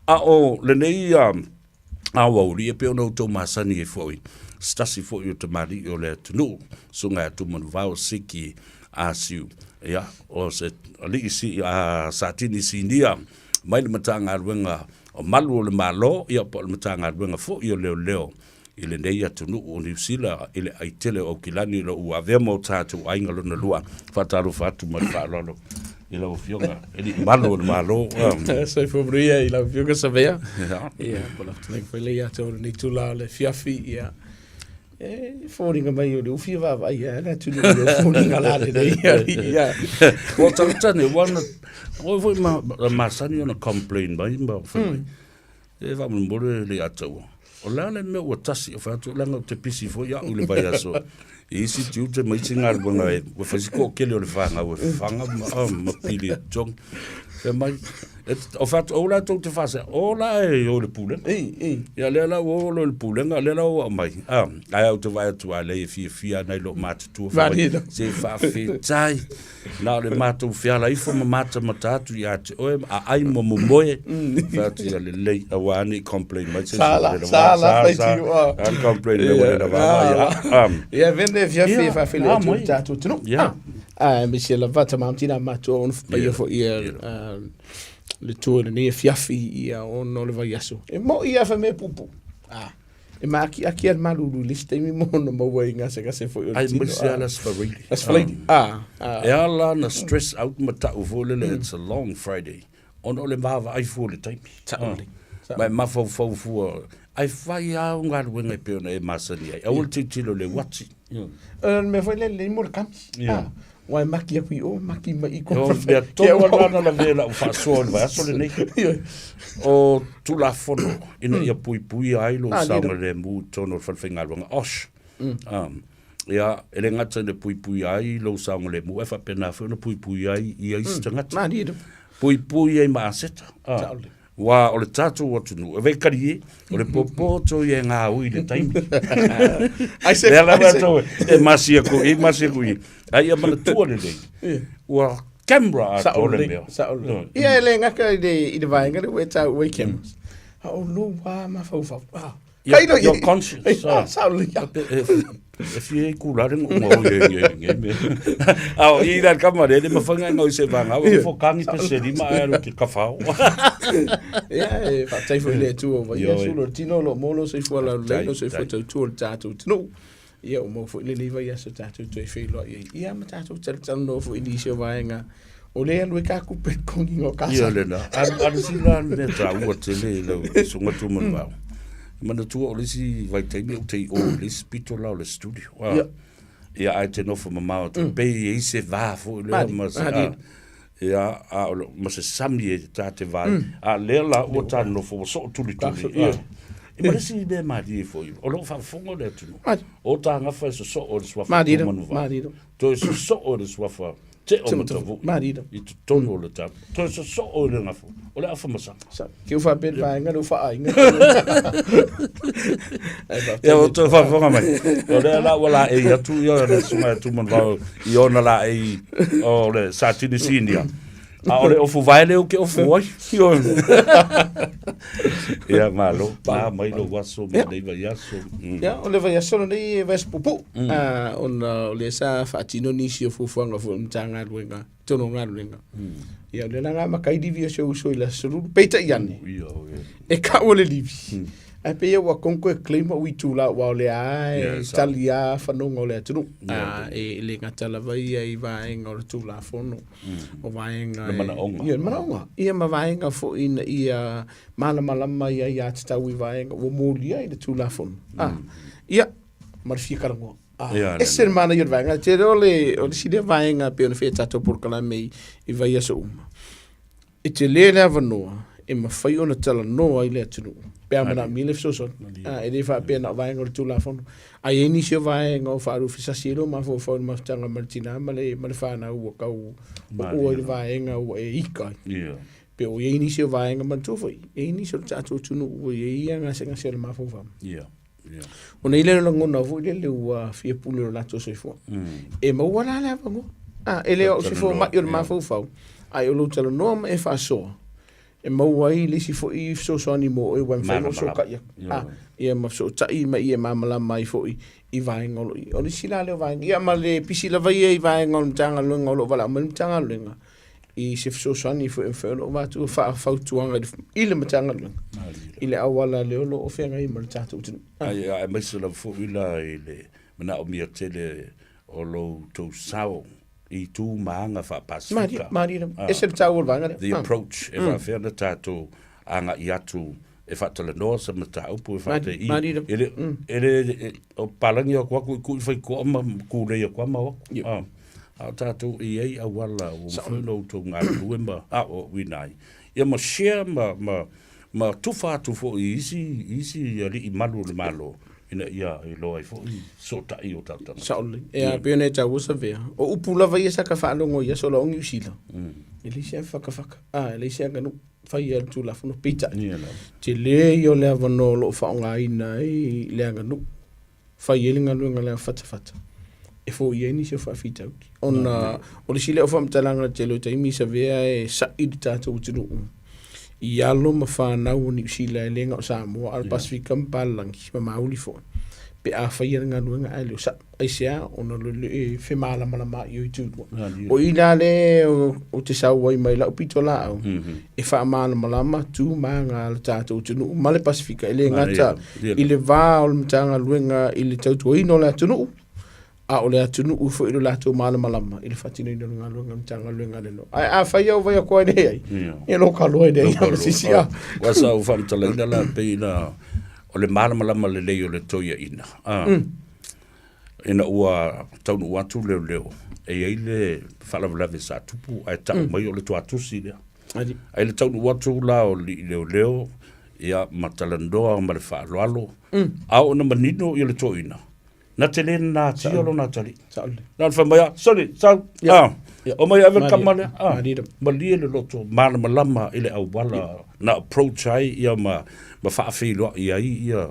A o lenei aoauli, e pei ona outou masani ai foi, se tasi foi o tamalii o le atunuu, Susuga ia Tumanuvao Siki Asiu, ia, o se alii si, a, Satini Sinia mai le Matagaluega o Malu o le Malo, ia, po o le Matagaluega foi o Leoleo i lenei atunuu o Niu Sila i le aitele o Aukilani o lo o ua avea ma o tatou aiga lona lua. Faatalofa atu ma le faaaloalo i lau Afioga e alii malu o le Malo. Soifua manuia i lau Afioga Savea. Ia, po o le fetalaiga foi lea ia te oe i lenei itula o le afiafi, ia, e foliga mai o le ufi e vaavaai ai le atunuu i lou foliga lalelei, ia. Ua tagata nei, ua na, ua foi ma, masani ona complain mai ma fai mai. E faamolemole le Ataua. O le a le mea ua tasi o fai atu leaga ou te pisi foi au i le vaiaso i isi tiute ma isi galuega e ua fai si toatele o le fanau e faga ma, ah, ma pili e totogi. Fai mai, e, o fai atu, aua la tou te faasea, o la e o i le pulega. Ei, ei. Ia lea la ua o loa i le pulega, lea la ua aumai. Ah, ae ou te vaai atu a leai e fiafia ana i lou matutua. Fai mai, Malie. se faafetai. Na o le matou feala ifo ma matamata atu ia te oe, a ai ma momoe, fai atu ia lelei, aua ne i complain mai se isi Sa la, ua le sa la, sa, fai sa, tiu, ah. a complain mai ua le lava mai, Ia, ah, ah. Ia, vene fiafi Ia, e faafeiloai na atu i mai. le tatou atunuu. Ia. Ah, ah, aemaise lava tama ma tina matua ona paia Ia, foi ia, ia. ah, le tua i lenei afiafi ia ona o le vaiaso. E moi lava fai mea puupuu. Ah. E maakiaki a le malulu i le isi taimi mo ona maua i gasegase foi o le Ai tino. maise lava le Aso Faraile. Aso Faraile. Ah, ah. E ala ona stress out ma tau foi lele it's a long Friday ona o le vaavaai fua o le taimi. Sao lelei. Sao. Ma e mafaufau fua, ae fai lava au galuega e pei ona e masani ai. Aua le tilotilo i le uati. O le mea foi lele lelei mo le kami. Yeah. Ah, Ua e maki aku i o, maki mai i O mea tonu lava na lavea i lau faasoa i le vaiaso lenei. O Tulafono ina ia puipuia ai lou saogalemu i totonu o le falefaigaluega OSH. Ia, e le gata ina puipuia ai lou saogalemu, ae faapena foi ona puipuia ai ia isi tagata. Puipui ai ma aseta. Aua o le tatou atunuu, e vaikalie, o le popoto ia e gaoi i le taimi. Ai se, Lea lava ai se. tou e masi aku i, masi aku i. Ai ia manatua lelei, ua camera Sao atoa le lelei, mea. sao lelei. Ia e le gata i le, i le vaega lea ua e taua i cameras. A o lou lava mafaufau. Ah, Your, Kai your conscience. Ah, sao lelei. Ah. E fia i kula le ngongo o ye ye ye me. A o i la kama le le mafanga ngau se vanga o fo kangi pe se lima a lo ke kafao. Ia, e faafetai foi i le Atua ua Ioe. ia sulu o le tino o lo o maua lou soifua laulelei, lou soifua Faafetai. tautua o le tatou atunuu. Ia, ua maua foi lenei vaiaso tatou toe feiloai ai. Ia, ma tatou talatalanoa foi i nisi o vaega o lea e alu ai ka kupe i le totogiina o Ia kasa. lena. Alu sila le mea taua tele i lau susuga Tumanuvao. Manatua o le isi vaitaimi ou te i o i le isi pito la o le studio. Ah. Ia. Ia ae te nofo mamao atu. Pei e i ai se va foi lea Mali, ma se, mali. ah, ia, a o lo- ma se sami e ta te vai. A lea la ua ta nofo ua soo tulituli. Ka- ia. Ah. E ma le isi mea malie foi, o lo o faafofoga le atunuu. Mali. O ta gafa e sosoo i le suafa Mali, Tumanuvao. mali. Toe sosoo i le suafa Te o Matavui Mali. i totonu o le tapu. Toe sosoo i le gafa, o le afa masaga. Sa, ke u faapea le vaega lea ua faaaiga. Ai, faafetai Ia, o le toe faafofoga mai. O lea la ua laei atu ia le susuga ia Tumanuvao i ona laei o le Satini Senior. A o le ofu vae lea ou te ofu ai. Ioe. Ia, malo. Na mai lou aso ma lenei vaiaso. Ia, o le vaiaso lenei e vaiaso puupuu. Ah, ona o lea sa faatino nisi o fuafuaga foi o le Matagaluega, totonu o galuega. Ia, o lea la na amata ai livi o si ou uso i le Aso Lulu. Peitai ane, Ia, oe. e kau o le livi. Ae pei ua kong koe claim ou itula aua o lea lava Ia, e sao. tali lava fanoga o le atunuu. Ah, e le gata lava ia i vaega o le Tulafono. O vaega Le manaoga. Ia, le manaoga. Ia ma vaega foi ina ia malamalama ia aiatatau i vaega ua molia i le Tulafono. Ah, ia, ma le fia talanoa. Ah, Ia, le ese le manaia o le vaega. Te reo le, o le isi lea vaega pei ona fai e tatou polokalame i, i vaiaso uma. E tele le avanoa e mafai ona talanoa ai le atunuu pe a manaomia le fesoasoani. Ah, e le faapea na o vaega o le Tulafono. Ae i ai nisi o vaega o faaluafesasi ai lou mafaufau i le mafutaga ma le tina ma le, ma le fanau ua tau oo ai le vaega ua e ika ai. Ia. Pe o i ai nisi o vaega manatua foi, e i ai nisi o le tatou atunuu ua i ai ia gasegase o le mafaufau. Ia. Ia. Ona i ai lea o le lagona foi lele ua fia pule i lo latou soifua. E maua la le avanoa. Ah, e le o se fomai o le mafaufau, ae o lou talanoa ma e faasoa. E maua ai le isi foi fesoasoani mo oe ua e mafai ona fesootai atu. Ah, ia ma fesootai ma ia malamalama ai foi i vaega o lo o i. O le isi la lea o vaega, ia ma le pisi lava ia i vaega o le Matagaluega o lo o valaau mai le Matagaluega i se fesoasoani foi e mafai ona ova atu faafautuaga i le Matagaluega i le auala lea o lo o feagai ma le tatou atunuu. Ai, aemaise lava foi la i le manaomia tele o lo outou sao i tu ma aga faa-Pasifika. Malie, malie, ah, ese le taua o le vaega lea. The ah. approach, e faafefea ona tatou agai atu e faatalanoa se mataupu e faatei. E le, e le, o palagi atu atu i kui faitoa ma kulei atu ma o atu. Ah. A o tatou e i ai auala ua mafai ona outou galulue ma aoaoina ai. Ia ma share ma, ma, ma tufa atu foi i isi, isi alii malu o le Malo ina ia iloa ai foi sootai o tatou tagata. Sao lelei. E a pei ona e taua Savea, o upu lava ia sa ka faalogo i aso la o Niu Sila. E leai se fakafaka, a e leai se aganuu fai ia le Tulafono. Peitai, Ia lava. tele ia o le avanoa o lo o faaaogaina ai le aganuu fai ai le galuega le fatafata e foia ai nisi o faafitauli. Ona o le isi lea o faamatalaga i le tele o taimi Savea e sa'i le tatou atunuu i alo ma fanau o Niu Sila e le na o Samoa a o le Pasefika ma Palalagi ma Maoli foi pe a faia le galuega ae le o saʻi. Aisea? Ona o le le femalamalamaai o itu e lua. O i la lea ou te sau ai mai lau pitolaau e faamalamalama tu ma aga a le tatou atunuu ma le Pasefika e le gata i le va o le Matagaluega i le tautuaina o le atunuu, a o le atunuu foi i lo latou malamalama i le faatinoina o le galuega a le Matagaluega a le Loa. Ae afai au vai atu ai nei ai, ia lo ka loa nei ai ma sisi a. Ua sa ou faamatalaina la pei na o le malamalama lelei o le toeaina. Ina ua taunuu atu leoleo, e i ai le faalavelave sa tupu ae tau mai o le tuatusi lea. Ae le taunuu atu la o alii leoleo, ia ma talanoa ma le faaaloalo, a oo ina manino ia le toeaina, na te le natia lona atalii. Na o le fai mai lava, sole, sau, ah, omai ave le tama lea, ah, malie le loto, malamalama i le auala na approach ai ia ma, ma faafeiloai ai ia,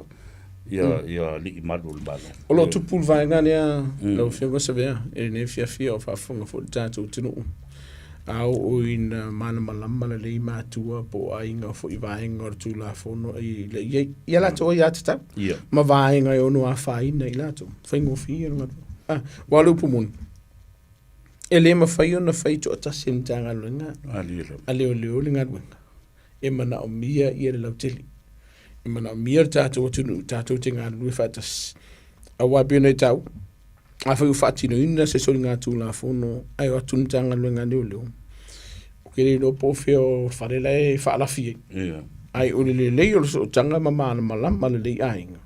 ia, ia alii malu o le Malo. O lo o tupu le vaega lea, lau Afioga Savea, i lenei fiafia o faafofoga foi le tatou atunuu. A oo ina malamalama lelei matua po o aiga foi vaega o le Tulafono i i, i a latou aiatatau ma vaega e ono afaina i latou. Faigofie le galuega. Ah, aua o le upu moni, e le mafai ona fai toatasi e le Matagaluega a leoleo le galuega. E manaomia ia le lautele. E manaomia le tatou atunuu tatou te galulue faatasi. Aua e pei ona e taua, afai ua faatinoina se soligatulafono ae o atu le Matagaluega a Leoleo, ou te le iloa po o fea o le fale la e faalafi ai. Ae o le lelei o le sootaga ma malamalama lelei aiga,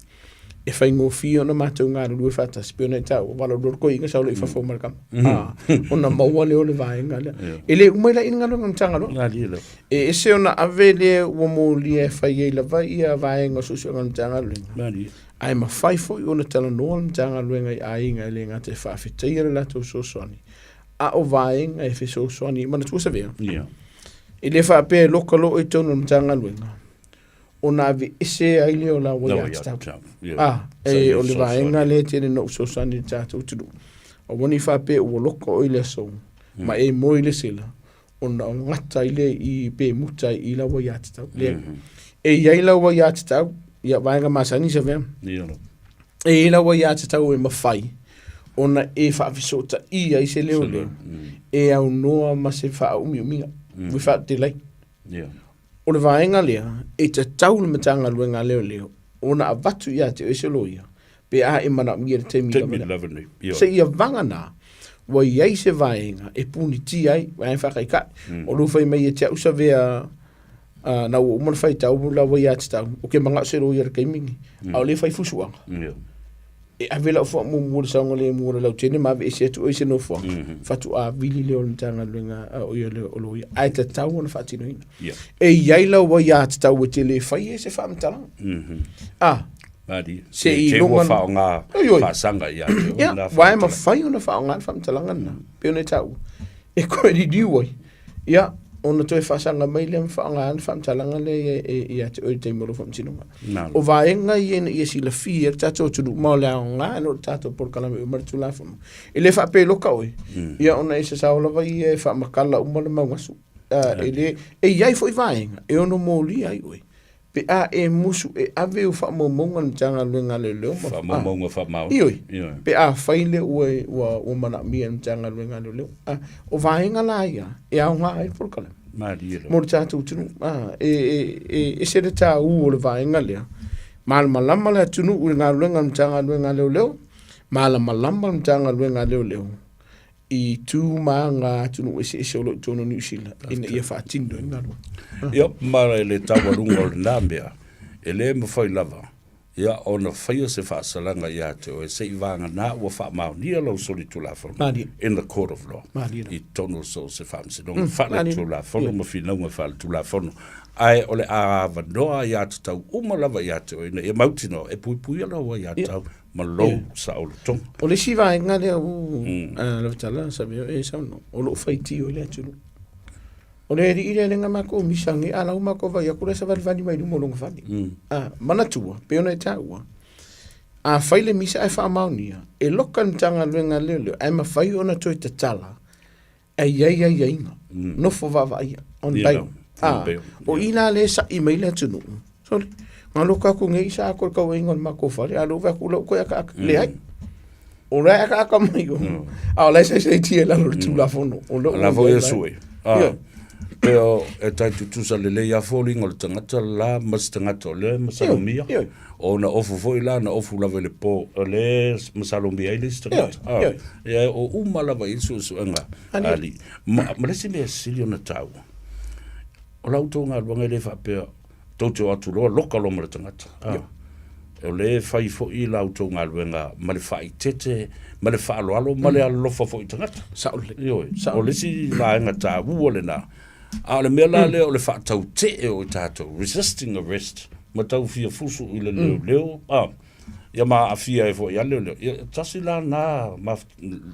e faigofie ona matou galulue faatasi pei ona e taua, valaau loa le toeaina sau loa i fafo ma le tama. Ona maua lea o le vaega lea. E le uma ai la i le galuega a le Matagaluega. E ese ona ave lea ua molia e fai ai lava ia vaega o suesuega a le Matagaluega. Ae mafai foi ona talanoa le Matagaluega i aiga e le gata e faafetaia le latou fesoasoani, a o vaega e fesoasoani. Manatua Savea, e le faapea e loka loa i totonu o le Matagaluega ona aveese ai lea o la ua aiatatau. Ah, e, o le vaega lea e tele na ou fesoasoani i le tatou atunuu. Aua ne i faapea ua loka oe i le aso ma e moe i le sela, ona o gata ai lea i pe muta ai i lau aiatatau. Lea, e i ai lau aiatatau, ia vaega masani Savea. E i ai lau aiatatau e mafai ona e faafesootai ai se leoleo e aunoa ma se faaumiumiga, without delay. O le vaega lea, e tatau le Matagaluega a Leoleo ona avatu ia te oe se loia pe a e manaomia i le taimi lava lea. Lava nei. Ioe. Seia vagana ua i ai se vaega e punitia ai, vaega faataitai. O lou fai mai ia te au Savea, na ua uma ona faitau lau aiatatau, ou te manao se loia i le taimi lenei, a o lea e fai fusuaga. Ioe. E ave lau faamuamua i le saogalemu o le lautele ma aveese atu oe i se nofoaga, faatoa vili lea o le Matagaluega o ia lea o loia, ae tatau ona faatinoina. E i ai lau aiatatau e te le faia ai se faamatalaga. A, Malie. Se i Te ua luga- faaaoga Oi, oi. faasaga ia te oe Ia, lena aua e faamatalaga. mafai ona faaaoga le faamatalaga lena, pei ona e taua, e toe liliu ai, ia, ona toe faasaga mai lea ma faaaoga le faamatalaga lea ia te oe i le taimi o lou faamasinoga. Malo. O vaega ia ina ia silafia e le tatou atunuu, ma o le aoga o le tatou polokalame uma le Tulafono. E le faapea e loka oe, ia ona e sasao lava ia e faamatala uma le maugasu. E le, e i ai foi vaega e ono molia ai oe pe a e musu e ave ou faamaumauga i le Matagaluega a Leoleo ma Faamaumauga faamaoni. Ioe. Ioe. Pe afai lea ua ua ua manaomia e le Matagaluega a Leoleo. O vaega la ia e aoga ai le polokalame. Malie lava. Mo le tatou atunuu. E e e ese le taua o le vaega lea. Malamalama le atunuu i le galuega a le Matagaluega a Leoleo, malamalama le Matagaluega a Leoleo i tu ma aga a atunuu eseese o lo o i totonu o Niu Sila ina ia faatino ai le galuega. Ia, ma le taualuga o lena mea, e le mafai lava ia ona faia se faasalaga ia te oe se i vagana ua faamaonia lau solitulafono Malie. in the court of law Malie lava. i totonu o so o se faamasinoga faaletulafono ma finauga faaletulafono. Ae o le a avanoa aiatatau uma lava ia te oe ina ia mautinoa e puipuia lau aiatatau ma lou saolotoga. O le isi vaega lea ua Lautala Savio e saunoa, o lo o faitio ai le atunuu. O le alii lea lea na matou misa nei, a la ua matou vaai atu la e savalivali mai luma o lona fale. Manatua, pei ona e taua, a fai le misa ae faamaonia, e loka le Matagaluega a Leoleo ae mafai ona toe tatala e i ai aiaiga, nofo vaavaaia, on bail. O i la lea e sa'i mai le atunuu, sole, na loka atu nei sa atoa le tauaiga o le matou fale, a o lea ua vaai atu o lea ua toe akaaka. Leai. O la e akaaka mai o, a o la e saisaitia i lalo o le Tulafono. O lea ua La foi e sue. Pe o e tai tutusa lelei a foliga o le tagata la ma se tagata o lea e masalomia. O na ofu foi la na ofu lava i le po o lea e masalomia ai le isi tagata. Ia o uma lava i suesuega a alii. Ma le isi mea e sili ona taua, o la outou galuega e le faapea tou te o atu loa loka loa ma le tagata. O lea e fai foi la outou galuega ma le faaeteete ma le faaaloalo ma le alofa foi i tagata. Sao lelei. Ioe. O le isi vaega taua lena. A o le mea la lea o le faatautee o i tatou, resisting arrest, ma tau fia fusu i le leoleo, ia ma aafia ai foi ia leoleo. Ia, tasi la na,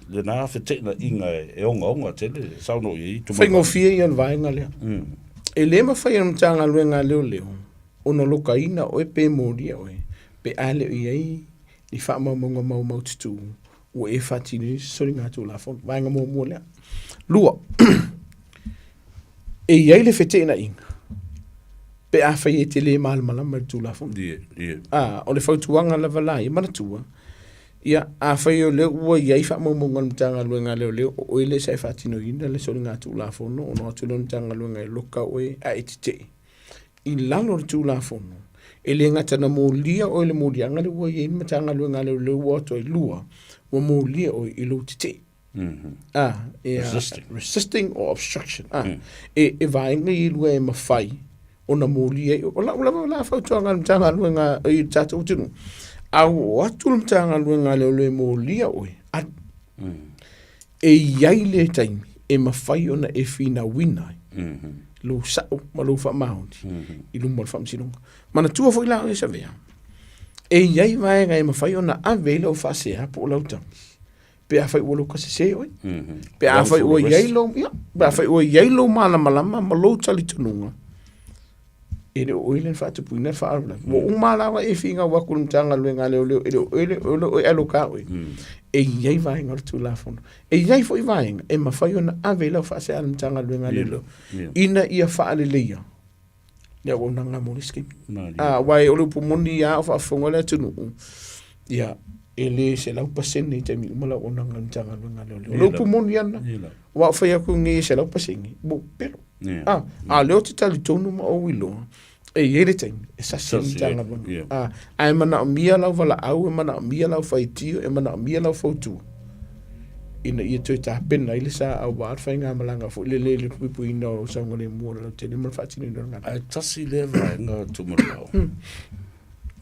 lena feteenaiga e ogaoga tele, saunoa i ai Tumaimau. Faigofie ia o le vaega lea. E le mafai e le Matagaluega a Leoleo ona lokaina oe pe molia oe pe a le o i ai ni faamaumauga maumaututu ua e faatinoina se soligatulafono. Vaega muamua lea. Lua, e i ai le feteenaiga pe afai e te le malamalama i le Tulafono. O le fautuaga lava la ia, manatua, ia, afai o lea ua i ai faamaumauga a le Matagaluega a Leoleo, o oe lea sa e faatinoina le soligatulafono ona o atu lea o le Matagaluega e loka oe ae e tetee. I lalo o le Tulafono, e le gata na molia oe i le moliaga lea ua i ai le Matagaluega a Leoleo ua o atu ai lua, ua molia oe i lou tetee. Ia, Resisting. resisting or obstruction. E vaega ia e lua e mafai ona molia ai. O lau lava la fautuaga i le Matagaluega i le tatou atunuu, a ua oo atu le Matagaluega a Leoleo e molia oe, alu. E i ai le taimi e mafai ona e finauina ai lou sao ma lou faamaoni i luma o le faamasinoga. Manatua foi la oe Savea, e i ai vaega e mafai ona ave ai lau faasea po o lau tagi pe afai ua loka sese oe. Pe afai ua i ai lou, ia, pe afai ua i ai lou malamalama ma lou talitonuga, e le o oe lea na faatupuina le faalavelave. Ua uma lava e finau atu i le Matagaluega a Leoleo, e le o oe lea, o le oe aloka oe. E i ai vaega o le Tulafono. E i ai foi vaega e mafai ona ave i lau faasea a le Matagaluega a Leoleo, ina ia faaleleia le auaunaga mo le isi taimi. Aua o le upu moni lava o faafofoga le atunuu, ia, e le 100% i taimi uma le auaunaga a le Matagaluega a Leoleo. O le upu moni lava lena. Aua o fai atu nei e 100%, ua pelo. A o lea ou te talitonu ma ou iloa, e i ai le taimi e sasi ai le Matagaluega. Ae manaomia lau valaau, e manaomia lau faitio, e manaomia lau fautua ina ia toe tapena ai le sa aua le faigamalaga foi lele i le puipuiina o saogalemu o le lautele ma le faatinoina o le galuega. Ae tasi lea vaega Tumanuvao,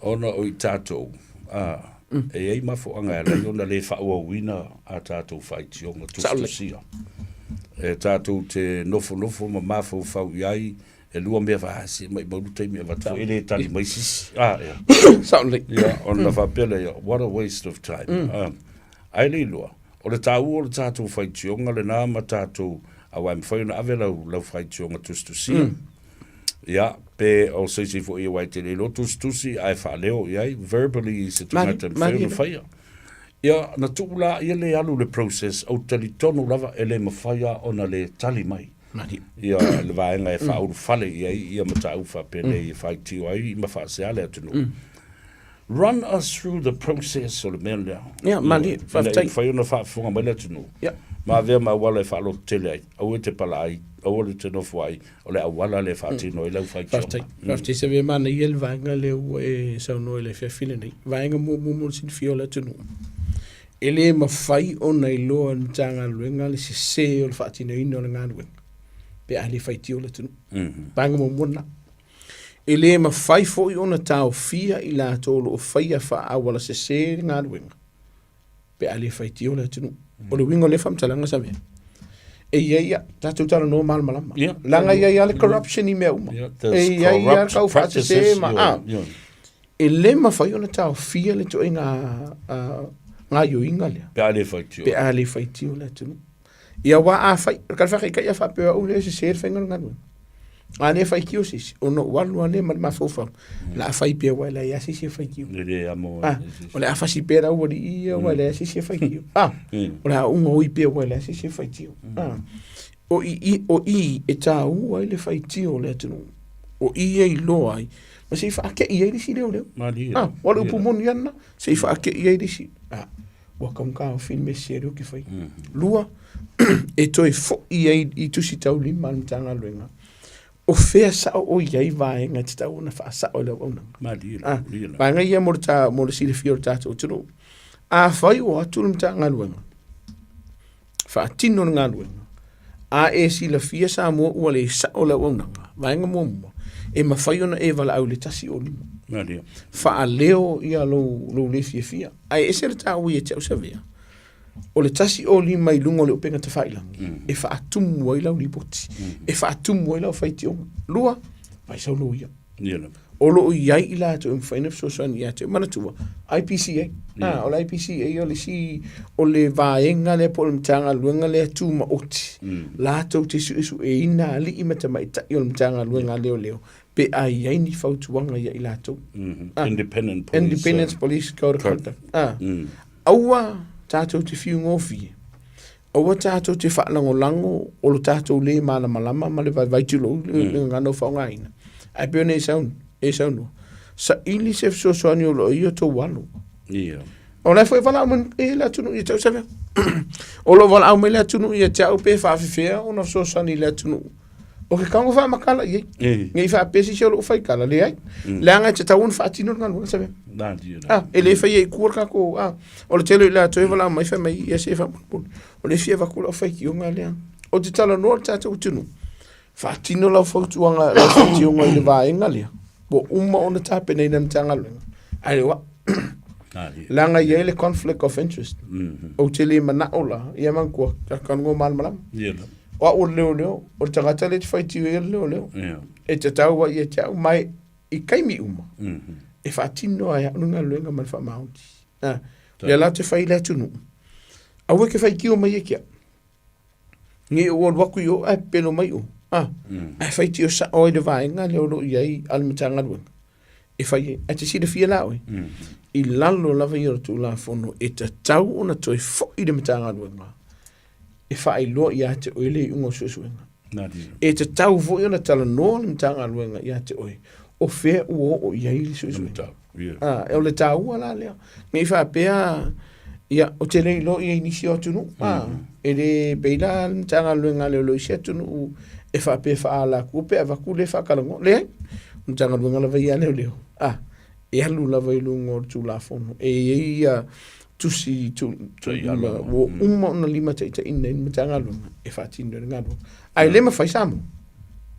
ona o i tatou, e i ai mafuaaga e ala ai ona le faaauauina a tatou faitioga tusitusia. E tatou te nofonofo ma mafaufau i ai, e lua mea faasi, maimau le taimi e avatu foi, e le tali mai se isi. Ia. Sao lelei. Ia, ona faapea lea, what a waste of time. Ae le iloa, o le taua o le tatou faitioga lena ma tatou, aua e mafai ona ave lau faitioga tusitusia. Ia, pe o se isi foi aua e te le iloa tusitusi ae faaleo i ai verbally i se tagata e mafai ona faia. Ia, na tuu la ia le alu i le process, ou te talitonu lava e le mafai lava ona le tali mai. Ia le vaega e faaulufale i ai ia mataupu faapenei e faitio ai ma faasea le atunuu. Run us through the process o le mea lea. Ia, malie, faafetai. Ina ia mafai ona faafofoga mai le atunuu. Ia. Ma avea ma auala e faalototele ai, aua e te palaai, aua e te nofo ai, o le auala lea e faatino ai lau faitioga. Faafetai. Faafetai Savea, manaia le vaega lea ua e saunoa i le afiafi lenei. Vaega muamua mo le silafia o le atunuu. E le mafai ona iloa e le Matagaluega le sese o le faatinoina o le galuega pe a le faitio le atunuu. Vaega muamua lena. E le mafai foi ona taofia i latou o lo o faia faaauala sese le galuega pe a le faitio le atunuu. O le uiga o lea faamatalaga Savea, e i ai tatou talanoa malamalama. Leaga e i ai lava le corruption i mea uma. E i ai lava le tau faasese ma a. E le mafai ona taofia le ituaiga gaoioiga lea. Pe a le faitio. Pe a le faitio le atunuu. Ia aua a fai, o le faataitai a faapea au lea e sese le faiga o le galuega. A le faitio se isi, ona ou alu lava lea ma le mafaufau, o le a fai pea aua e leai lava se isi e faitio. E le amo Ah, o le a fasi pea le aualii ia aua e leai lava se isi e faitio. Ah, o le a ou gaoi pea aua e leai lava se isi e faitio. Ah, o i, o i e taua ai le faitio o le atunuu. O i e iloa ai, ma se i faakei ai le isi leoleo. Malie. Ah, o le upu moni lava lena, se i faakei ai le isi. Ah, ua taugata o le mea sese lea ou te faia. Lua, e toe foi ai i tusi taulima a le Matagaluega, o fea sao o i ai vaega e tatau ona faasao i le auaunaga. Malie la, malie la. Vaega ia mo le, ta, mo le silafia o le tatou atunuu. Afai ua atu le Matagaluega, faatino le galuega, a e silafia Samoa ua le sao le auaunaga, vaega muamua, e mafai ona e valaau i le 105. Malie. Faaleo ia lou, lou le fiafia. Ae ese le taua ia te au Savea, o le 105 i luga o le upega tafailagi, e faatumu ai lau lipoti, e faatumu ai lau faitioga. Lua, vaai sau loia. Ia lava. O lo o i ai i latou e mafai ona fesoasoani ia te oe. Manatua, IPCA, ah, o le IPCA o le isi, o le vaega lea po o le Matagaluega lea tumaoti, latou te suesueina alii ma tamaitai o le Matagaluega a Leoleo pe a i ai ni fautuaga ia i latou. Ah, Independent Police. Independence Police Code of Conduct. Ah. Aua tatou te fiu gofie. Aua tatou te faalagolago o lo tatou le malamalama ma le vaivai tulou le gagana o faaaogaina. Ae pei ona e sauni, e saunoa, saili se fesoasoani o lo o i o tou alo. Ia. O la e foi valaau mai e le atunuu ia te au Savea. O lo o valaau mai le atunuu ia te au pe faafefea ona fesoasoani i le atunuu. O ke tago faamatala i ai. Ne i faapea se isi o lou faitala, leai. Leaga e tatau ona faatino le galuega Savea. Ah, e le faia i tua le tatou, ah, o le tele o i latou e valaau mai fai mai, ia se faamolemole, o lea e fia avatu lau faitioga lea. Ou te talanoa le tatou atunuu, faatino lau fautuaga, lau faitioga i le vaega lea, ua uma ona tapenaina e le Matagaluega, ae le o au. Leaga e i ai le conflict of interest. Ou te le manao la, ia manatua, talanoa malamalama. O au o le leoleo, o le tagata lea e te faitio ai o le leoleo. E tatau ai ia te au, ma i taimi uma, e faatino lava e au le galuega ma le faamaoni. A, lea la ou te fai i le atunuu, aua e te faitio mai ia te au. Ne i ou alu atu i o ae pepelo mai o. A, ae faitio sao ai le vaega lea o lo o i ai a le Matagaluega e fai ai. Ae te silafia la oe, i lalo lava ia o le Tulafono e tatau ona toe foi le Matagaluega e faailoa ia te oe le iuga o suesuega. E tatau foi ona talanoa le Matagaluega ia te oe o fea ua oo i ai le suesuega. Ah, o le taua la lea. Ne i faapea, ia, ou te le iloa i ai nisi o atunuu. Ah, e le pei la le Matagaluega a Leoleo i isi atunuu e faapea e faaala atu pe avatu le faatalanoa. Leai, o le Matagaluega lava ia a Leoleo. Ah, e alu lava i luga o le Tulafono. E i ai ia tusi ua uma ona limataitaiina ai le Matagaluega e faatino ai le galuega. Ae le mafai Samoa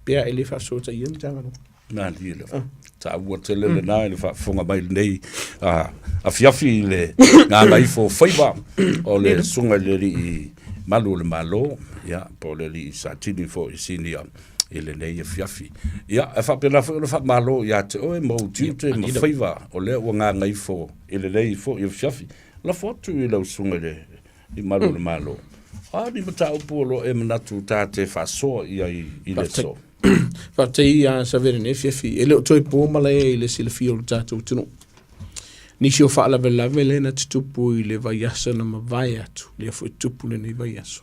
pe a e le faasoataia le Matagaluega. Malie lava. Taua tele lena i le faafofoga mai lenei afiafi i le gagaifo faiva o le susuga i le alii malu o le Malo, ia, po o le alii Satini foi sinia i lenei afiafi. Ia, e faapena foi ona faamalo ia te oe ma ou tiute ma faiva o lea ua gagaifo i lenei foi afiafi. Lafo atu i lau susuga i le i malu o le Malo. O a ni mataupu o lo o e manatu ta te faasoa i ai i le aso? Faafetai ia Savea i lenei afiafi. E le o toe po malae i le silafia o le tatou atunuu. Nisi o faalavelave lea na tutupu i le vaiaso na mavae atu, lea foi tutupu lenei vaiaso.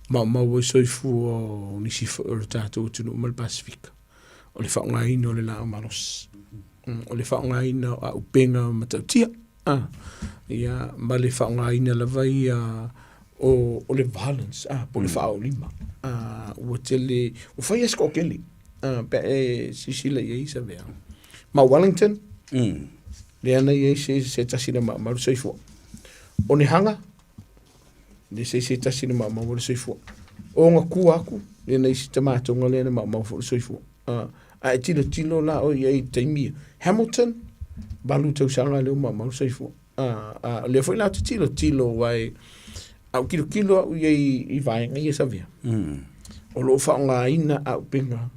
Maumau ai soifua o nisi foi o le tatou atunuu ma le Pasefika, o le faaaogaina o le laau malosi, o le faaaogaina o auupega matautia, a, ia, ma le faaaogaina lava ia o, o le violence, a, po o le faaolima. A, ua tele, ua fai lava si toatele, a, pe a e silasila i ai Savea. Ma Wellington, lea na i ai se, se tasi na maumau le soifua. O ni hanga, le se se tasi na maumau le soifua. O nga kua aku, le na isi tamatonga le na maumau fo le soifua. A e tilo tilo la o i ai taimi. Hamilton, valu tausaga le o maumau le soifua. A, lea foi la te tilo tilo wai, au kilo kilo au i ai i vaenga ia Savea. O lo o faaaogaina auupega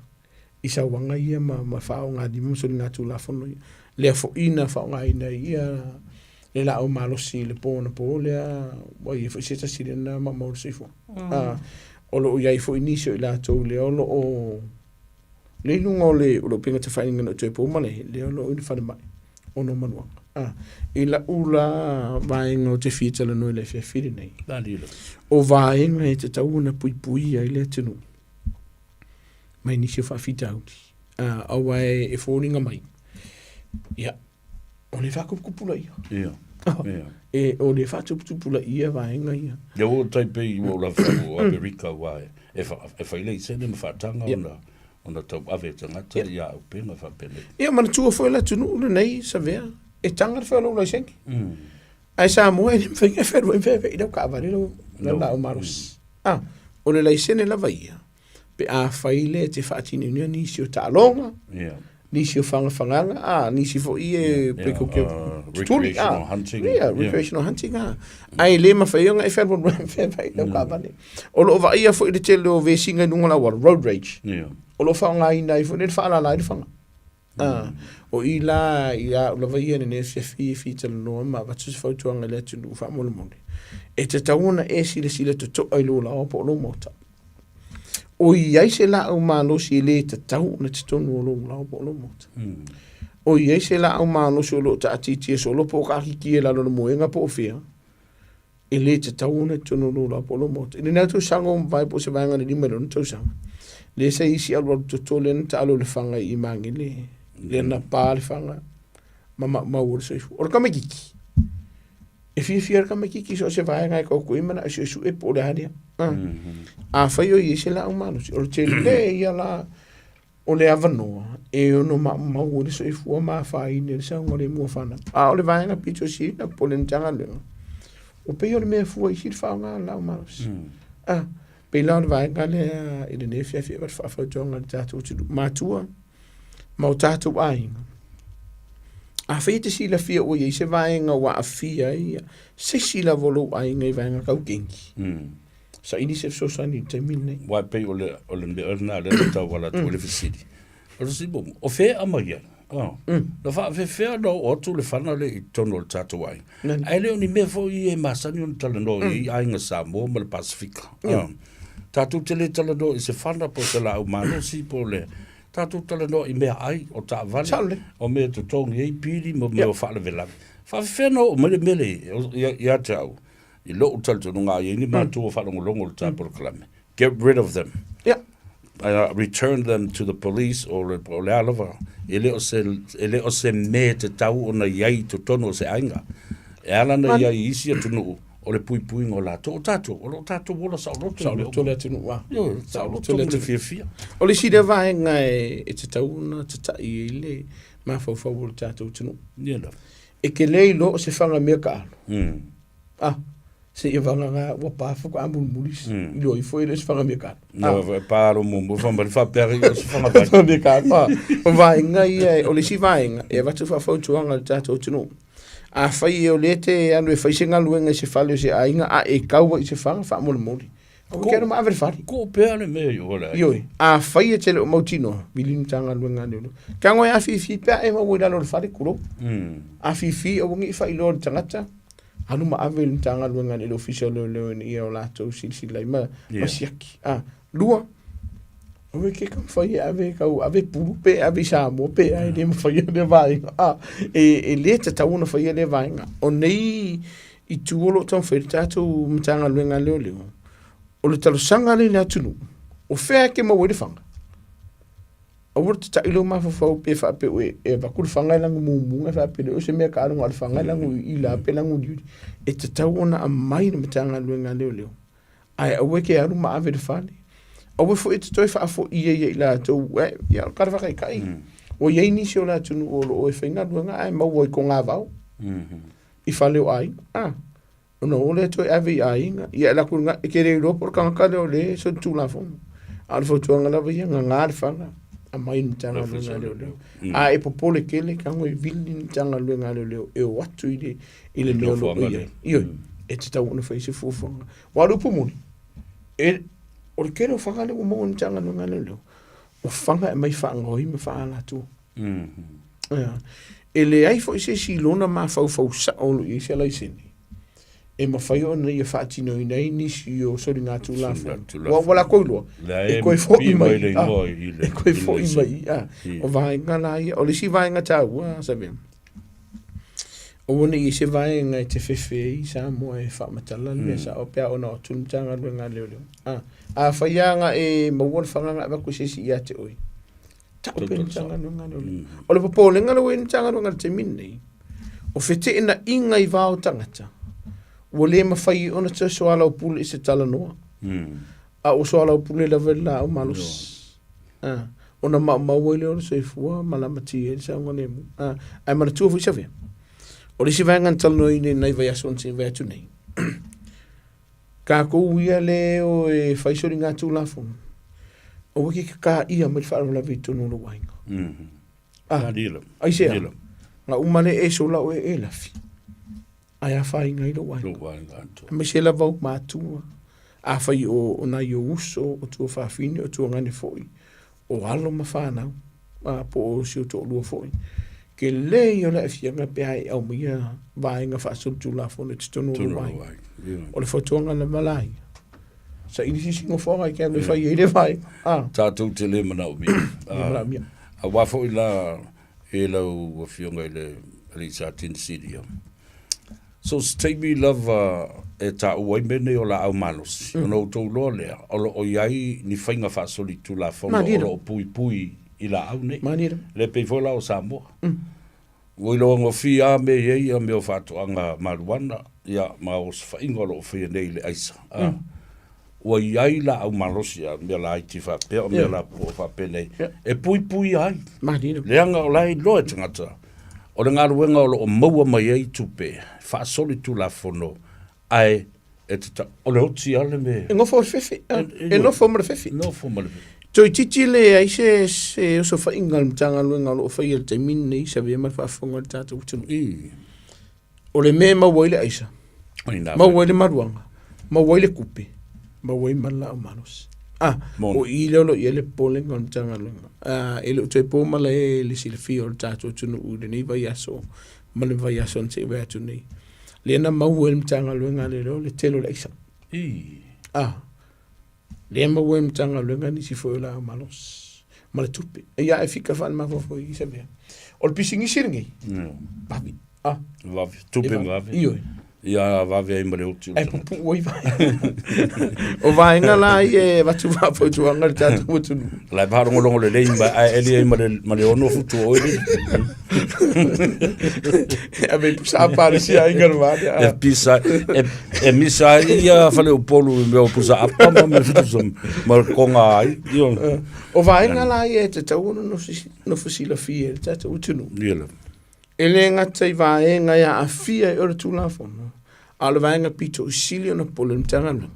i sauaga ia ma, ma faaaogalima ma soligatulafono ia. Lea foi na faaaogaina ai ia le laau malosi i le po anapo lea ua i ai foi se tasi lea na maumau le soifua. O lo o i ai foi nisi o i latou lea o lo o lea i luga o le o le upega tafailagi na toe po ma le lea o lo o i le falemai o Manuaga. I lau la vaega ou te fia talanoa i le afiafi lenei, o vaega e tatau ona puipuia ai le atunuu mai nisi o faafitauli. Aua e foliga mai, ia, o le faatuputupulaia. Ia. Ia. E, o le faatuputupulaia vaega ia. Ia ua tai pei ua ula whau o Amerika wa e, e, e whaile i sene ma whaatanga ona, ona tau ave tangata ia au penga whapene. Ia, manatua foi le atunuu lenei, Savea, e taga le whai o lou laisene. Ae Samoa e le mafai ona fealuai ma feaveai i lau taavale lau laau malosi. O le laisene lava ia, pe afai lea e te faatinoina nisi o taaloga, nisi o fagafagaga, a, nisi foi e pe kou te tutuli, a, yeah, recreational hunting, a. Ae le mafai ona e fealualuai ma feaveai i lau taavale. O lo o vaaia foi le tele o vesiga i luga o le auala, road rage. O lo o faaaogaina ai foi lea e faalala ai le faga. O i la i a au lava ia i lenei afiafi e fia talanoa ma avatu se fautuaga i le atunuu faamolemole, e tatau ona e silasila totoa i lou laoa po o lou maota. O i ai se laau malosi e le tatau ona totonu o lou laoa po o lou maota. O i ai se laau malosi o lo o taatitia solo po o taatitia i lalo o le moega po o fea, e le tatau ona i totonu o lou laoa po o lou maota. I lena tausaga ua mavae po o se vaega i le 5 i le 6 tausaga, lea sa i ai isi alualu toto lea na taalo i le faga i Magele, lea na pa le faga ma maumau ai le soifua. O le tamaititi, e fiafia le tamaititi i so o se vaega e taoto ai ma na suesue po o le a lea. Afai o i ai se laau malosi, o le tele ia la o le avanoa e ono maumau ai le soifua ma afaina ai le saogalemu o fanau. A o le vaega pito sili na popole i le Matagaluega, ua pei o le mea e fua i isi le faaaoga o le laau malosi. A, pei la o le vaega lea i lenei afiafi e avatu faafautuaga i le tatou atunuu, matua ma o tatou aiga. Afai e te silafia ua i ai se vaega ua aafia ai se isi lava o lou aiga i vaega tau kenki, Saili se fesoasoani i le taimi lenei. Aua e pei o le, o le mea lena lea na tauala atu ai le fesili. O le fesili muamua, o fea e aumai ai? Oh. Na faafefea ona oo atu le fana lea i totonu o le tatou aiga. Nani. Ae le o ni mea foi ia e masani ona talanoa i ai aiga Samoa ma le Pasefika. Ah. Tatou te le talanoa i se fana po o se laau malosi po o le... Tatou talanoa i meaai, o taavale, Sao lelei. o mea e totogi ai pili ma mea o faalavelave. Faafefea ona oo mai le mea lea ia te au? I lou talitonuga a i ai ni matua faalogologo i le ta polokalame, get rid of them. Yeah. Return them to the police o le, o le a lava, e le o se, e le o se mea e tatau ona i ai i totonu o se aiga. E ala ona i ai i isi atunuu, o le puipuiga o latou. O tatou, o lo o tatou ola saoloto i mea Saoloto uma. le atunuu, a. Ioe, saoloto le ma le fiafia. O le isi lea vaega e tatau ona tata'i ai le mafaufau o le tatou atunuu. Ia lava. E te le iloa o se faga mea taalo. Ah, seia vagana ua pa faatoa mulimuli iloa ifo e le o se faga mea taalo. No, e pa alo muamua fai mai faapea o se faga vai. Faga mea taalo. Ah, o vaega ia, o le isi vaega e avatu faafautuaga i le tatou atunuu. Afai o lea e te alu e fai se galuega i se fale o se aiga a e tau ai i se faga, faamolemole. Aua e te alu ma ave i le fale. Kuu pea le mea i o le aiga. Ioe, afai e te le o mautinoa, vili le Matagaluega a Leoleo. Tago e afifi pe a e maua i lalo o le fale, tulou. Afifi aua ne i faailoa i le tagata, alu ma ave i le Matagaluega i le Ofisa o Leoleo ina ia o latou silasila ai ma, ma siaki. A, lua, aua e te taumafai e ave tau ave pulu pe ave i Samoa pe a e le mafaia lea vaega. A, e le tatau ona faia lea vaega. O nei itu o lo o taumafai le tatou Matagaluega a Leoleo, O le talosaga lea i le atunuu, o fea e te maua ai le faga? Aua le tata'i lou mafaufau pe faapea ua e avatu le faga e lagu mumu ae faapea lea o se mea taaloga o le faga e lagu i la pe lagu i uta. E tatau ona aumai le Matagaluega a Leoleo ae aua e te alu ma ave i le fale. Aua foi e te toe faafoia ia i latou, ia o le tala faataitai. Ua i ai nisi o le atunuu o lo o e faigaluega ae maua i togavao i fale o aiga. Ona o lea toe ave i aiga, ia e alu atu i ina, e te le iloa po o le tagata lea o lea e solitulafono. A o le fautuaga lava ia, gaga le fala, aumai i le Matagaluega a Leoleo. A e popole tele, tago e vili le Matagaluega a Leoleo e o atu i le, i le mea o lo o i ai. Ioe, e tatau ona fai se fuafuaga. Aua o le upu moni, e, o le tele o faga lea ua maua e le Matagaluega a Leoleo, o faga e aumai faagaoi ma faaalatua. E leai foi se isi i lona mafaufau sao o lo o i ai se laisene e mafai ona ia faatinoina ai nisi o soligatulafono. Ua ua latou iloa, e toe foi mai, e toe foi mai. O vaega la ia, o le isi vaega taua, Savea, aua ne i i ai se vaega e te fefe ai Samoa e faamatala le mea sao pe a ona o atu le Matagaluega a Leoleo. Afai lava na e maua le fana na avatu e se isi ia te oe, Tau pea le Matagaluega a Leoleo. O le popolega lea ua i ai le Matagaluega i le taimi lenei, o feteenaiga i va o tagata, ua le mafai ona toe soalaupule i se talanoa. A ua soalaupule lava i le laau malosi. Ah, ona maumau ai lea o le soifua ma lamatia ai le saogalemu. Ah, ae manatua foi Savea, o le isi vaega na talanoaina i nai vaiaso na se i atu nei, Tatou ia lea e o e fai soligatulafono, aua e te kakaia mai le faalavelave i totonu o lou aiga. Ah, aisea? Na uma lea e sola oe e lafi, ae afaina ai lou aiga. Aemaise lava ou matua, afai o nai ou uso, o tuafafine, o tuagane foi, o alo ma fanau, a, po o si ou toalua foi. Tele ia o le aafiaga pe a e aumaia vaega faasolitulafono i totonu o lou aiga. O le fautuaga lava la ia, saili se isi nofoaga e te alu e fai ai le vaega. A. Tatou te le manaomia. Le manaomia. Aua foi la e lau Afioga i le Alii Satini Silia, So o se taimi lava e taua ai mea nei o laau malosi, ona outou iloa lea, o lo o i ai ni faiga faasolitulafono o lo o puipui i laau nei. Lea pei foi la o Samoa. Ua iloa gofie lava mea e i ai mea o faatoaga mariuana, ia, ma osofaiga o lo o faia nei i le aisa. Ua i ai laau malosi, a mea laiti faapea, o mea lapopoa faapenei, e puipuia ai. Leaga o la e iloa e tagata, o le galuega o lo o maua mai ai tupe, faasolitulafono, ae e tata, o le oti lava le mea. E nofo le fefe, e nofo ma le fefe. Nofo ma le fefe. Toeitiiti leai se se osofaiga a le Matagaluega o lo o faia i le taimi lenei, Savea ma le faafofoga a le tatou atunuu. O le mea e maua ai le aisa, maua ai le maluaga, maua ai le tupe, maua ai ma le laau malosi. Ah, o i lea o lo o i ai le popolega o le Matagaluega. Ah, e le o toe po malae le silafia o le tatou atunuu i lenei vaiaso ma le vaiaso na se i vae atu nei. Lea na maua e le Matagaluega a Leoleo le tele o le aisa. Ah, lea maua e le Matagaluega nisi foi o laau malosi ma le tupe. Ia e fika faale-mafaufau i se mea. O le pisinisi lenei, vave. Ah. Vave, tupe vave. Ioe. Ia vave ai ma le oti. Ai pupuu ai vai. O vaega la ia e avatu faafautuaga i le tatou atunuu. La e faalogologo lelei ma ae eli ai ma le ono futu o oe. Ave i pusa apa le sia aiga le vale. E pisa, e misa ai ia Faleupolu i mea o pusa apa ma me futu ma konga ai. O vaega la ia e tatau ona nofo silafia e le tatou atunuu. Ia lava. E le gata i vaega e aafia ai o le Tulafono, a o le vaega pito i sili ona popole i le Matagaluega,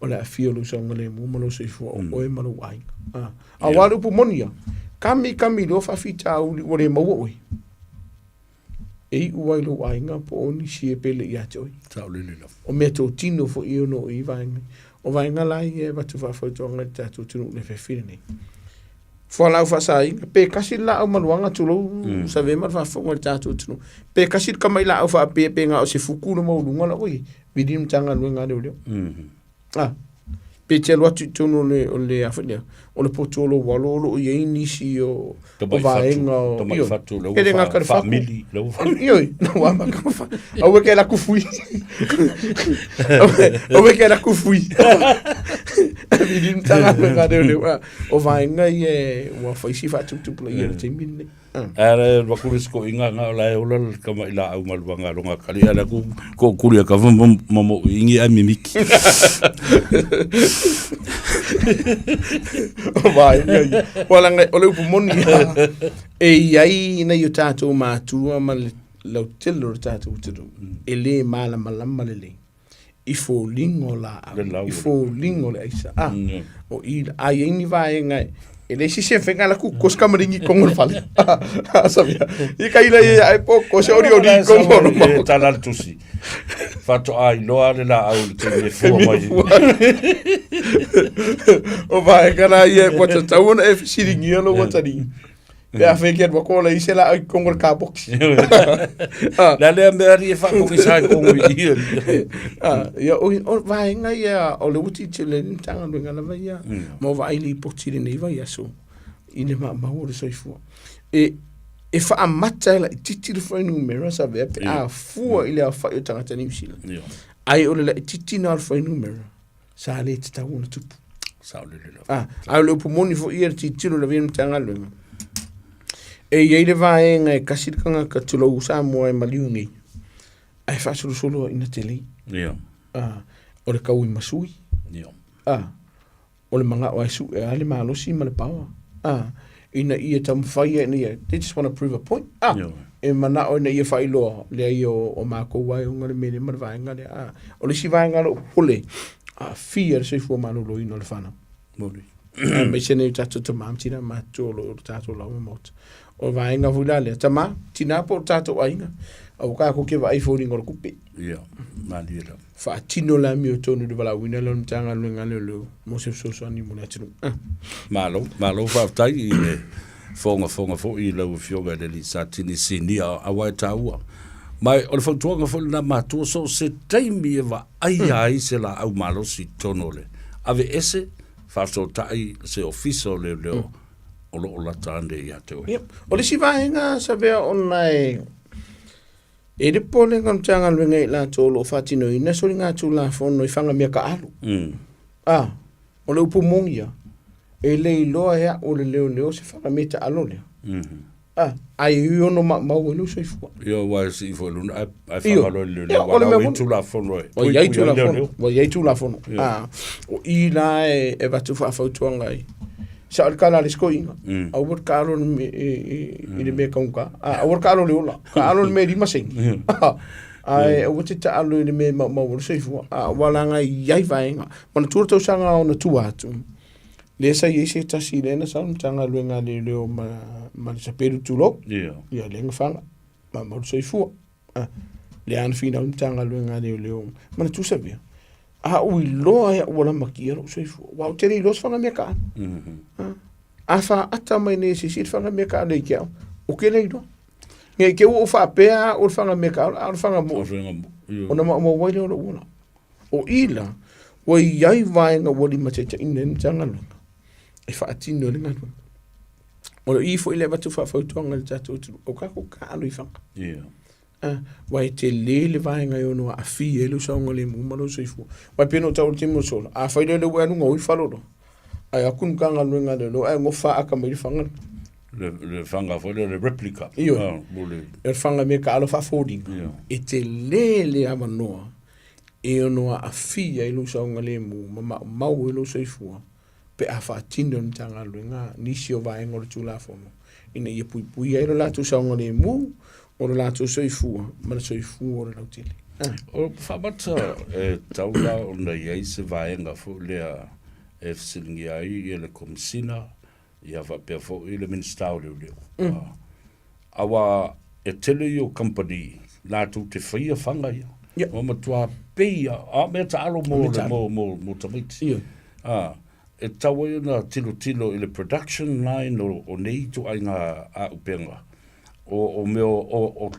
o le aafia o lou saogalemu ma lou soifua o oe ma lou aiga. A, aua le upu moni ia, kami kami loa faafitauli ua le maua oe, e iu ai lou aiga po o nisi e pele ia te oe. Saolele lava. O mea totino foi ia ono i vaega. O vaega la ia e avatu faafautuaga i le tatou atunuu i le afiafi lenei. Fualaau faasaina, pe tasi le laau maluaga tulou mm. save ma le faafofoga i le tatou atunuu. Pe tasi le kamai laau faapea pe na o se fuku le maualuga la ua i ai, vili le Matagaluega a Leoleo. Ah. Pe te alu atu i totonu o le, o le, a foi lea, o le poto o lou alo o lo o i ai nisi o, o vaega o... Tamai fatu, le ua faamili, le ua faamili. Ioe, na ua maka fa. Aua ke la kufui. Aua ke la kufui. Vili mtanga me ka leo leo. O vaega ia ua faisi faatuputupulaia i le taimi lenei. Ara wa kuri sko inga nga la e ola kama ila au malu nga longa kali ala ku ko kuri ka mo mo ingi ai mimiki. O vaega ia. Wala ngai o le upu moni e i ai nai o tātou mātua ma le lautele o le tātou atunuu e lē malamalama lelei i foliga o laau, i foliga o le aisa. A, o i, a i ai ni vaega e, e leai se isi e mafai ona alu kosi kamaliga i totonu o le fale. Sabia. I ka ila ia ai po kosi ori ori i totonu o le maota. Tala le tusi. Faatoa iloa le laau i le taimi e fua mai. O vaega la ia ua tatau ona e fesiligia lou atalii. Pe a fai ke alu atu ola i se laau i totonu o le car box. La lea mea ali e faapogisa ai kongo i ia. Ah, ia o, o vaega ia o le ua tilotilo ai le Matagaluega lava ia ma o vaai lipoti i lenei vaiaso i le maumau o le soifua. E, e faamata e laitiiti le fuainumera Savea pe a fua i le aofai o tagata Niu Sila. Ai o le laitiiti lena o le fuainumera sa le tatau ona tupu. Sao lele lava. Ah, a o le upu moni foi ia le tilotilo lava ia le Matagaluega. E i ai le vaega e kasi le tagata tulou Samoa e maliu nei, ae faasolosolo ina tele. Ia. Ah, o le tau i masui. Ia. Ah, o le manao e sue a le malosi ma le paoa. Ah, ina ia taumafai ina ia, they just want to prove a point. Ah, Ia. e manao ina ia faailoa, leai o, o makou lava e ona le mea lea ma le vaega lea. Ah, o le isi vaega o lou popole, aafia le soifua maloloina o le fanau. Moni. Aemaise nei o tatou tama ma tina matutua o lo o tatou lava maota. O vaega foi la lea, tama, tina po o tatou aiga, aua tatou te vaai i foliga o le tupe. Ia, malie lava. Faatino le amiotonu i le valaauina lea o le Matagaluega a Leoleo mo se fesoasoani mo le atunuu. Ah. Malo, malo faafetai i le fogafoga foi i lau Afioga i le alii Satini Sinia aua e taua. Ma o le fautuaga foi lena matua so o se taimi e vaaia ai se laau malosi i totonu o le aveese, faafesootai se ofisa o leoleo o lo o lata ane ia te oe. Yep. O le isi vaega Savea ona e E le popolega o le Matagaluega i latou o lo o faatinoina soligatulafono i fagamea taaalo. A, o le upu moni ia, e le iloa e au o le leoleo se fagamea taaalo lea. A, ae e ono maumau ai lou soifua. Ia, aua e sii foi i luga, ae faga loa i le leoleo, aua la ua i ai Tulafono e puipui ai leoleo. Ua i ai Tulafono. A, o i la e avatu faafautuaga ai. Sao le tala a le isi toeaina, aua le taalo i le mea taugata, aua le taalo i le ola, taalo i le mea e 5 sene. Ae aua te taalo i le mea e maumau ai le soifua. Aua leaga e i ai vaega. Manatua le tausaga ona tua atu, lea sa i ai se tasi lea na sau le Matagaluega a Leoleo ma le sapelu tulou, ia lea na fana, maumau le soifua. Lea na finau le Matagaluega a Leoleo, manatua Savea, a ou iloa e au ua lamatia lou soifua, aua ou te le iloa se faga mea taalo. A faata mai nei e se isi le faga mea taalo ia te au, ou te le iloa. Ne i te i ua ou faapea au o le faga mea taalo, a o le faga moʻo, ona maumau ai lea o lou ola. O i la, ua i ai vaega ua limataitaiina ai le Matagaluega e faatino ai le galuega. O le i foi lea e avatu faafautuaga i le tatou atunuu, o tatou taalo i faga. Aua e tele le vaega e ono aafia ai lou saogalemu ma lou soifua. Aua e pei ona ou taua i le taimi ua sola, afai loa ua e alu gaoi le faleoloa, ae o atu le Matagaluega a Leoleo ae nofo faata mai le faga lena. Le faga foi lea o le replica. Ioe. O le faga mea taalo faafoliga, e tele le avanoa e ono aafia ai lou saogalemu ma maumau ai lou soifua pe a faatino e le Matagaluega nisi o vaega o le Tulafono ina ia puipuia ai lo latou saogalemu, o lo latou soifua ma le soifua o le lautele. O faamata e tatau la ona i ai se vaega foi lea e fesiligia ai ia le Komesina ia faapea foi le Minisita o Leoleo. Aua e tele ia o kamupani latou te faia faga ia. Ua matua pei a, a mea taalo mo tamaiti. E tatau ai ona tilotilo i le production line o nei ituaiga auupega, o mea o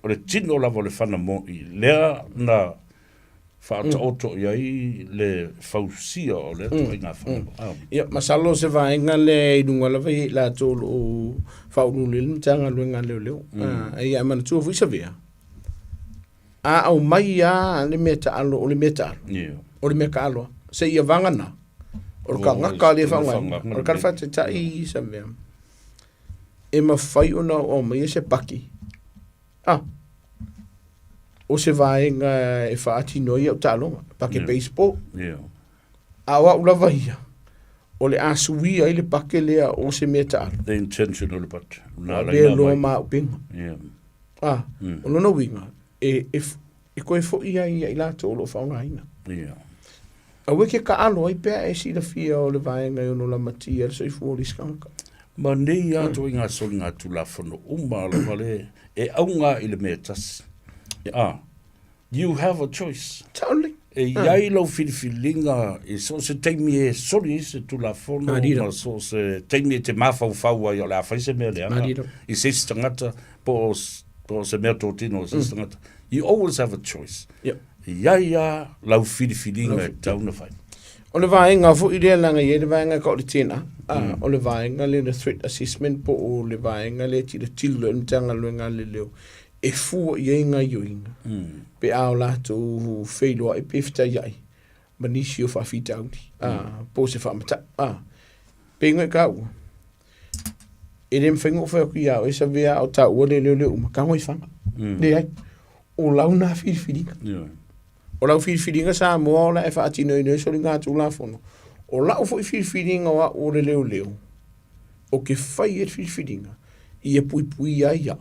le tino lava o le fana moni, lea na. Faataoto i ai le fausia o lea ituaiga fale. Ia, masalo o se vaega lea i luga lava ia i latou o lo o faauluulu i ai le Matagaluega a Leoleo. Ia, ae manatua foi Savea, a aumai lava le mea taalo o le mea taalo, o le mea taalo lava, seia vagana, o le tagata lea e faaaogaina, o le tala faataitai Savea, e mafai ona aumaia se paki, Ah, o se vaega e faatino ai au taaloga, pake baseball. A o au lava ia, o le a suia ai le pake lea o se mea taalo. The intention o le pake. Na avea loa ma auupega. Ah, o lona uiga, e, e, e toe foi ai ia i latou o lo o faaaogaina. Aua e te taalo ai pe a e silafia o le vaega e ono lamatia ai le soifua o le isi tagata. Ma nei lava ituaiga soligatulafono uma lava le e auga i le mea e tasi. Ah, you have a choice. Sao lelei. E i ai lau filifiliga i so o se taimi e soli ai se Tulafono ma so o se taimi e te mafaufau ai o le a fai se mea leaga i se isi tagata po o se mea totino o se isi tagata. You always have a choice. E i ai lava lau filifiliga e tatau ona fai. O le vaega foi lea leaga e i ai le vaega e tau o le TNA, o le vaega lea o le threat assessment po o le vaega lea e tilotilo i ai le Matagaluega a Leoleo e fua i ai gaoioiga pe a o latou feiloai pe fetaiai ma nisi o faafitauli po o se faamatau. Pei ona e taua, e le mafai ona ou fai atu ia oe Savea a o taua leoleo uma, tago i faga. Leai. O lau na filifiliga. O lau filifiliga Samoa o la e faatinoina ai soligatulafono. O lau foi filifiliga o au o le leoleo, ou te fai ai le filifiliga ia puipuia ai au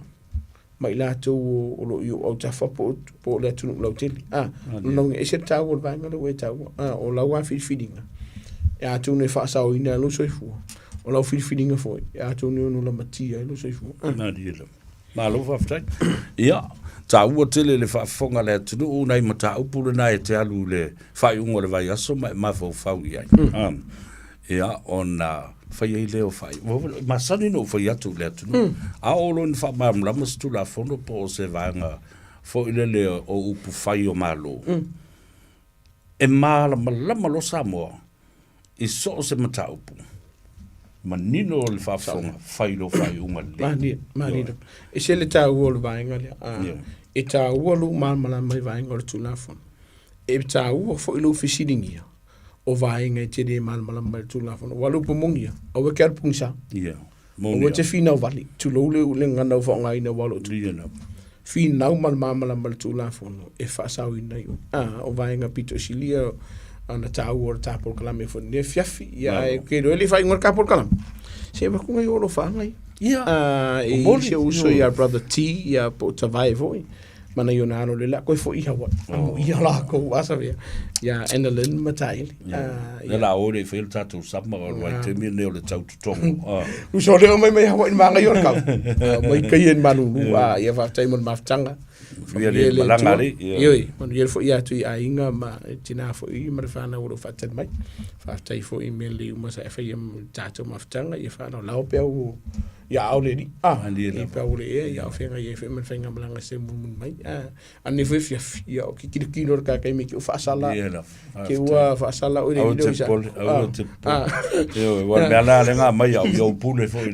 ma i latou o lo o i ou autafa po o le atunuu lautele. Lona uiga, e ese le taua o le vaega lea ua e taua. O lau lava filifiliga, e atonu e faasaoina ai lou soifua. O lau filifiliga foi, e atonu e ono lamatia ai lou soifua. Malie lava. Malo faafetai. Ia, taua tele le faafofoga a le atunuu nai mataupu lena e te alu i le faaiuga o le vaiaso ma e mafaufau i ai. Mm. Ia, ona fai ai lea o faaiuga. Masani ona ou fai atu i le atunuu. A oo loa ina faamalamalama se Tulafono po o se vaega foi lele o upu fai o Malo, e malamalama loa Samoa i so o se mataupu, manino le faafofoga, fai lou faaiuga lelei. Malie, malie lava. E ese le taua o le vaega lea. E taua lou malamalama i vaega o le Tulafono. E taua foi lou fesiligia o vaega e te le malamalama ai i le Tulafono. Aua o le upu moni lava, aua e te alu pogisa. Aua e te finau vale, tulou le le gagana ua faaaogaina aua lou finau ma le malamalama i le Tulafono e faasaoina ai oe. O vaega pito i silia ona taua o le ta polokalame foi i lenei afiafi. Ia ae ou te iloa e le i faaiuga le ta polokalame. Se i avatu nai ou alofaaga ia. Ia, E i si ou uso ia Brother T, ia po o Tavae foi. Ma nai ona alo le la koe foi i Hawaii. Amo ia lākou a Savea. Ia Annalyn ma Taele. Ia la o le i le tatou sama o le vaitaimi lenei o le tau totogo. Uso leo mai mai Hawaii mai o le kau. Mai kai e malulu. Ia faafetai mo le mafutaga. Ia le malaga le. Ioe, manuia le foi atu i aiga ma tina foi ma le whanau o lo o faatali mai. Faafetai foi i mea lelei uma sa e faia mo le tatou mafutaga. Ia whanau lao pea o ia ao le alii. Ia pe au le ea, ia o whenga ia whe ma le whainga malanga se mulimuli mai. Ane foi fiafi, ia o ke kilokilo le kakai me ke o whaasala. Ke ua whaasala o le Aua te pole, aua te pole. Ioe, ua mea la le ngā mai au, iau pule foi.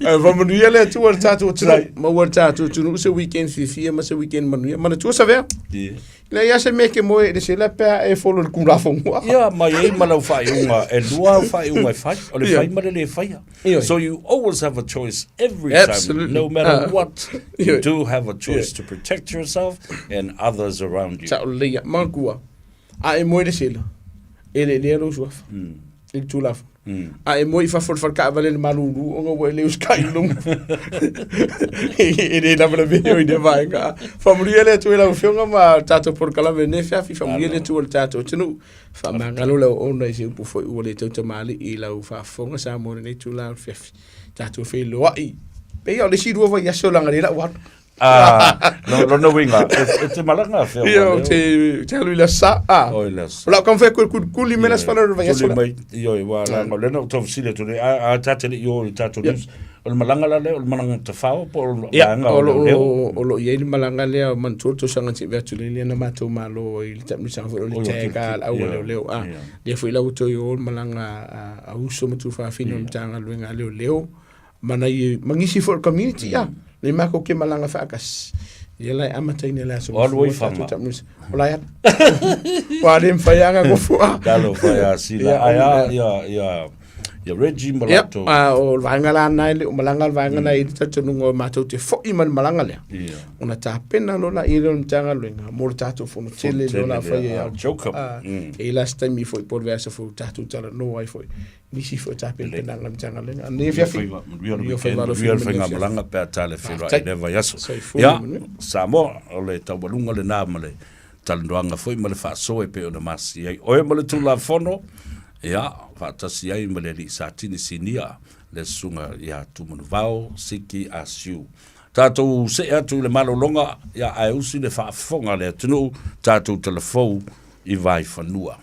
Whamanuia le Atua le tātou atunuu. Maua le tātou atunuu se weekend fiafia ma se weekend manuia. Manatua Savea. Yeah. Leai lava se mea e te moe i le sela pe a e follow le Tulafono. Ia, ma e i ai ma lau faaiuga, e lua au faaiuga e fai, o le fai ma le lē faia. So you always have a choice every time, Absolutely. no matter what, you do have a choice to protect yourself and others around you. Sao lelei lava. Manatua, a e moe i le sela, e eleelea lou suafa i le Tulafono. A e moe i fafo o le fale taavale i le malulu ona ua e le usitai i luga. E le lavelavea i lea vaega. Faamanuia le Atua i lau Afioga ma le tatou polokalame i lenei afiafi. Faamanuia le Atua i le tatou atunuu. Faamagalo lau auauna i se upu foi ua le tautamalii i lau faafofoga Samoa i lenei itula o le afiafi. Tatou feiloai. Pei o le isi 2 vaiaso leaga lea o le a ou alu. Ah, no, lona uiga, e, e te malaga fea Ia, o te, te alu i le sa. Ah. O i le sa. O lau kamwhea koe kulikuli me las whana vai asola. Tuli mai, io, wa, la, mm. lena o tau sile tuli, a, a tate le io i tātou news. O le malanga la le, o le malanga te whao, po o le malanga o le leo. O lo iei le malanga lea, o manatua le tausaga te vea tuli lea na mātou malo i le tapunisanga foi o le tag a le au leo leo. Ah, lea foi lau toi o le malanga a uso ma tūwhawhina o le Matagaluega a leo leo. Ma nai ma nisi foi o le community a le makou ke malaga faatasi ia la e amataina i le aso O alu ai fanga. O la e ala. Ua le mafai lava ona nofo a. Talofa ia Sila. Ia, Ai a ia ia ia Reggie ma Ia, latou. a o le vaega la na e le o malaga le vaega na e i le talitonuga o matou te foi ma le malaga lea. Ia. Ona tapena loa laia lea o le Matagaluega mo le tatou fono tele lea o le a Tele fai lea, ai ah, Joker. A, e i ai la se taimi foi po o le vaiaso fou tatou talanoa ai foi. Nisi foi o tapenapenaga a le Matagaluega. Manuia afiafi. Manuia le weekend, manuia le faigamalaga pe a tale feiloai i lea vaiaso. Soifua Ia, manuia. Samoa, o le taualuga lena ma le talanoaga foi ma le faasoa e pei ona masi ai oe ma le Tulafono, ia, faatasi ai ma le Alii Satini Sinia, le Susuga ia Tumanuvao Siki Asiu. Tatou see atu i le malologa, ia, ae usi le faafofoga a le atunuu, tatou talafou i Vaifanua.